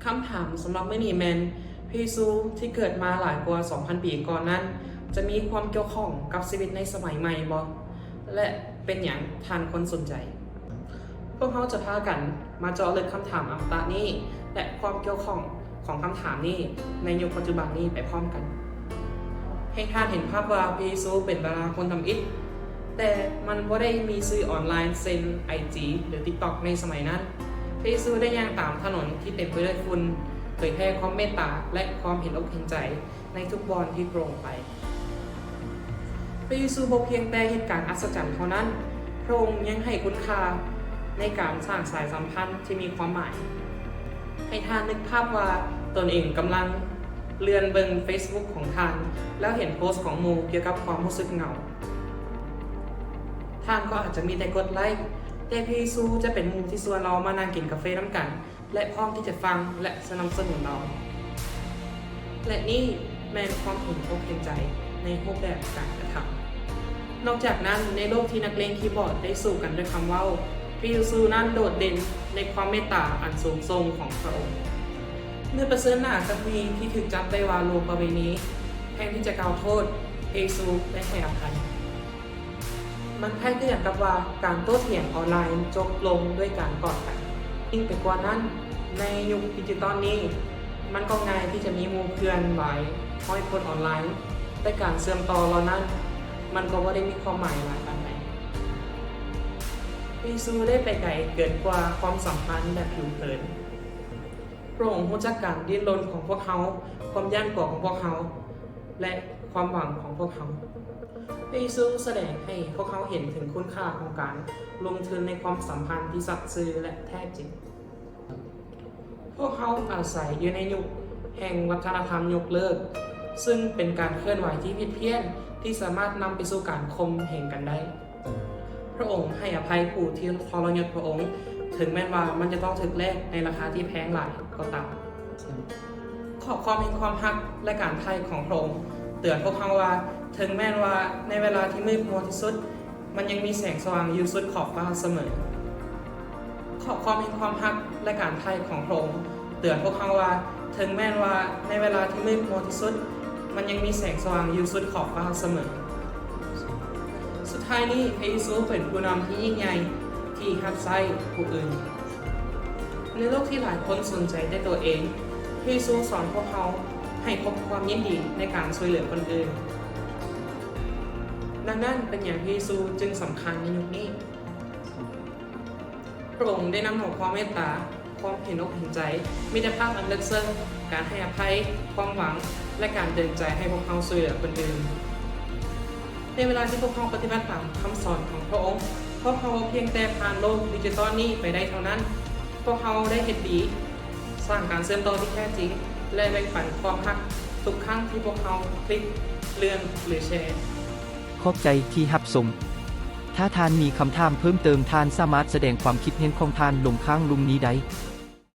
ຄຳຖາມສຳລັບມື້ນີ້ແມ່ນ, ພະເຢຊູທີ່ເກີດມາຫຼາຍກວ່າສອງພັນປີກ່ອນນັ້ນ ຈະມີຄວາມກ່ຽວຂ້ອງກັບຊີວິດໃນສະໄໝໃໝ່ບໍ່ ແລະ ເປັນຫຍັງທ່ານຄວນສົນໃຈ? ພວກເຮົາຈະພາກັນມາເຈາະເລິກຄຳຖາມອະມະຕະນີ້ ແລະ ຄວາມກ່ຽວຂ້ອງຂອງຄຳຖາມນີ້ໃນຍຸກປັດຈຸບັນນີ້ໄປພ້ອມກັນ. ໃຫ້ທ່ານເຫັນພາບວ່າພະເຢຊູເປັນບັນດາຄົນທຳອິດ, ແຕ່ມັນບໍ່ໄດ້ມີສື່ອອນລາຍເຊັ່ນໄອຈີ ຫຼື ຕິກຕັອກໃນສະໄໝນັ້ນ. ພະເຢຊູໄດ້ຍ່າງຕາມຖະໜົນທີ່ເຕັມໄປດ້ວຍຝຸ່ນ, ເຜີຍແຜ່ຄວາມເມດຕາ ແລະ ຄວາມເຫັນອົກເຫັນໃຈໃນທຸກບ່ອນທີ່ພະອົງໄປ. ພະເຢຊູບໍ່ພຽງແຕ່ເຮັດການອັດສະຈັນເທົ່ານັ້ນ, ພະອົງຍັງໃຫ້ຄຸນຄ່າໃນການສ້າງສາຍສຳພັນທີ່ມີຄວາມໝາຍ. ໃຫ້ທ່ານນຶກພາບວ່າຕົນເອງກຳລັງເລື່ອນເບິ່ງເຟສບຸກຂອງທ່ານ ແລ້ວເຫັນໂພສຂອງໝູ່ກ່ຽວກັບຄວາມຮູ້ສຶກເຫງົາ. ທ່ານກໍອາດຈະມີແຕ່ກົດໄລ້, ແຕ່ພະເຢຊູຈະເປັນໝູ່ທີ່ຊວນເຮົາມານັ່ງກິນກາເຟນຳກັນ ແລະ ພ້ອມທີ່ຈະຟັງ ແລະ ສະໜັບສະໜູນເຮົາ. ແລະ ນີ້ແມ່ນຄວາມເຫັນອົກເຫັນໃຈໃນຮູບແບບການກະທຳ. ນອກຈາກນັ້ນ, ໃນໂລກທີ່ນັກຫຼິ້ນຄີບອດໄດ້ສູ້ກັນດ້ວຍຄຳເວົ້າ, ພະເຢຊູນັ້ນໂດດເດັ່ນໃນຄວາມເມດຕາອັນສູງສົ່ງຂອງພະອົງ. ເມື່ອປະເຊີນໜ້າກັບໝີ່ທີ່ຖືກຈັບໄດ້ວ່າລ່ວງປະເວນີ, ແທນທີ່ຈະກ່າວໂທດ, ພະເຢຊູໄດ້ໃຫ້ອະໄພ. ມັນຄ້າຍຄືກັນກັບວ່າການໂຕ້ຖຽງອອນລາຍຈົບລົງດ້ວຍການກອດກັນ. ຍິ່ງໄປກວ່ານັ້ນ, ໃນຍຸກດິຈິຕອນນີ້, ມັນກໍງ່າຍທີ່ຈະມີໝູ່ເພື່ອນຫຼາຍຮ້ອຍຄົນອອນລາຍ, ແຕ່ການເຊື່ອມຕໍ່ເຫຼົ່ານັ້ນ ມັນກໍບໍ່ໄດ້ມີຄວາມໝາຍຫຼາຍປານໃດ. ພະເຢຊູໄດ້ໄປໄກເກີນກວ່າຄວາມສຳພັນແບບຜິວເຜິນ. ພະອົງຮູ້ຈັກການດີ້ນລົນຂອງພວກເຮົາ, ຄວາມຢ້ານກົວຂອງພວກເຮົາ ແລະ ຄວາມຫວັງຂອງພວກເຮົາ. ພະເຢຊູສະແດງໃຫ້ພວກເຮົາເຫັນເຖິງຄຸນຄ່າຂອງການລົງທຶນໃນຄວາມສຳພັນທີ່ສັດຊື່ ແລະ ແທ້ຈິງ. ພວກເຮົາອາໄສຢູ່ໃນຍຸກແຫ່ງວັດທະນະທຳຍົກເລີກ, ຊຶ່ງເປັນການເຄື່ອນໄຫວທີ່ຜິດພຽນທີ່ສາມາດນຳໄປສູ່ການຂົ່ມເຫງກັນໄດ້. ພະອົງໃຫ້ອະໄພຜູ້ທີ່ທໍລະຍົດພະອົງ, ເຖິງແມ່ນວ່າມັນຈະຕ້ອງຖືກແລກໃນລາຄາທີ່ແພງຫຼາຍກໍຕາມ. ຂໍ້ຄວາມແຫ່ງຄວາມຮັກ ແລະ ການໄຖ່ຂອງພະອົງເຕືອນພວກເຮົາວ່າ, ເຖິງແມ່ນວ່າໃນເວລາທີ່ມືດມົວທີ່ສຸດ, ມັນຍັງມີແສງສະຫວ່າງຢູ່ສຸດຂອບຟ້າສະເໝີ. ຂໍ້ຄວາມແຫ່ງຄວາມຮັກ ແລະ ການໄຖ່ຂອງພະອົງເຕືອນພວກເຮົາວ່າ, ເຖິງແມ່ນວ່າໃນເວລາທີ່ມືດມົວທີ່ສຸດ, ມັນຍັງມີແສງສະຫວ່າງຢູ່ສຸດຂອບຟ້າສະເໝີ. ສຸດທ້າຍນີ້, ພະເຢຊູເປັນຜູ້ນຳທີ່ຍິ່ງໃຫຍ່ທີ່ຮັບໃຊ້ຜູ້ອື່ນ. ໃນໂລກທີ່ຫຼາຍຄົນສົນໃຈແຕ່ຕົວເອງ, ພະເຢຊູສອນພວກເຮົາໃຫ້ພົບຄວາມຍິນດີໃນການຊ່ວຍເຫຼືອຄົນອື່ນ. ດັ່ງນັ້ນ, ເປັນຫຍັງພະເຢຊູຈຶ່ງສຳຄັນໃນຍຸກນີ້? ພະອົງໄດ້ນຳເອົາຄວາມເມດຕາ, ຄວາມເຫັນອົກເຫັນໃຈ, ມິດຕະພາບອັນເລິກເຊິ່ງ, ການໃຫ້ອະໄພ, ຄວາມຫວັງ ແລະ ການເຕືອນໃຈໃຫ້ພວກເຮົາຊ່ວຍເຫຼືອຄົນອື່ນ. ໃນເວລາທີ່ພວກເຮົາປະຕິບັດຕາມຄຳສອນຂອງພະອົງ, ພວກເຮົາບໍ່ພຽງແຕ່ຜ່ານໂລກດິຈິຕອນນີ້ໄປໄດ້ເທົ່ານັ້ນ, ພວກເຮົາໄດ້ເຮັດດີ, ສ້າງການເຊື່ອມຕໍ່ທີ່ແທ້ຈິງ ແລະ ແບ່ງປັນຄວາມຮັກທຸກຄັ້ງທີ່ພວກເຮົາຄລິກ, ເລື່ອນ ຫຼື ແຊ. ຂອບໃຈທີ່ຮັບຊົມ. ຖ້າທ່ານມີຄຳຖາມເພີ່ມເຕີມ, ທ່ານສາມາດສະແດງຄວາມຄິດເຫັນຂອງທ່ານລົງຂ້າງລຸ່ມນີ້ໄດ້.